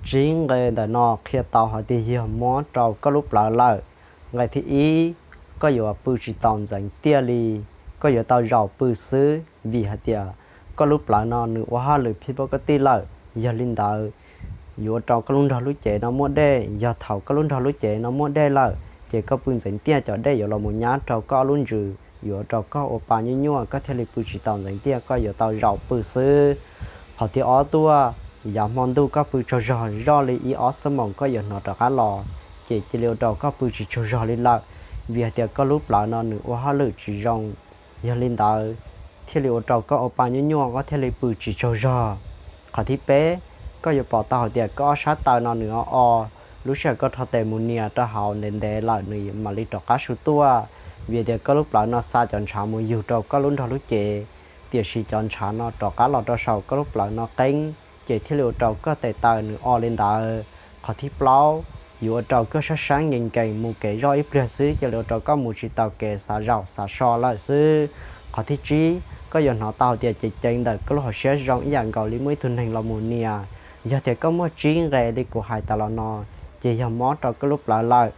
Tsib nqe ntawm no qhia tau hais tias yog mob rau koj lub plawv lawm. Nqe thib ib, koj yuav pw tsis tau ntxeev tiaj li, koj yuav tau zaum pw xwb, vim hais tias koj lub plawv no nws ua hauj lwm phim pab koj tij lawm. Yog li ntawd, yuav ua rau koj lub nrog lub cev no muaj dej. Yog thaum koj lub nrog lub cev no muaj dej lawm, ces koj pw ntxeev tiaj cov dej yuav los mus nyab rau koj ob lub ntsws, yuav ua rau koj ua pa nyuaj nyuaj, koj thiaj li pw tsis tau ntxeev tiaj, koj yuav tau zaum pw xwb. Qhov thib ob tuaj, yav hmo ntuj koj pw tsaug zog zoj li ib ob xuab moos koj yuav hnov rov qab los, ces cia li ua rau koj pw tsis tsaug zog li lawm, vim hais tias koj lub plawv no nws ua hauj lwm tsis zoo. Yog li ntawd, thiaj li ua rau koj ua pa nyuaj nyuaj, koj thiaj li pw tsis tsaug zog. Qhov thib peb, koj yuav pom tau hais tias koj ob sab taw no nws o o, lub sij hawm koj rho tes mus nias rau hauv ntev ntev lawm nws mam li rov qab su tuaj, vim tias koj lub plawv no xa cov ntshav mus yug rau koj lub nrog lub cev, tiam sis cov ntshav no rov qab los rau saum koj lub plawv no qeeb, ces thiaj li ua rau koj tes taw nws o li ntawd. Qhov thib plaub, yuav ua rau koj sab sab nkees nkees mus kev zoj ib pliag xwb, cia li ua rau koj mus tsis tau kev xav zaum xav so lawm xwb. Qhov thib tsib, koj yuav hnov tau hais tias cev ceev ntawm koj lub hauv siab zoo ib yam nkaus li muaj ib tug neeg los mus nias. Yog tias koj muaj tsib nqe li kuv hais tas los no, ces yog mob rau koj lub plawv lawm.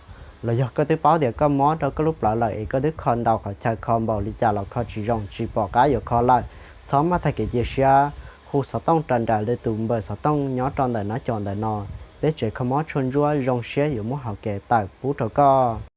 Los yog koj twb paub tias koj mob rau koj lub plawv lawm es koj twb kho ntau qhov chaw, kho npaum li cas los kho tsis zoo, tsis pom qab yuav kho lawm, txhob maj tag kev cia siab, hu xov tooj rau nram li tus npawb xov tooj nyob rau ntawm nab com ntawm no, peb tsev kho mob tshuaj ntsuab zoo siab yuav muab hauv kev tawm pub rau koj.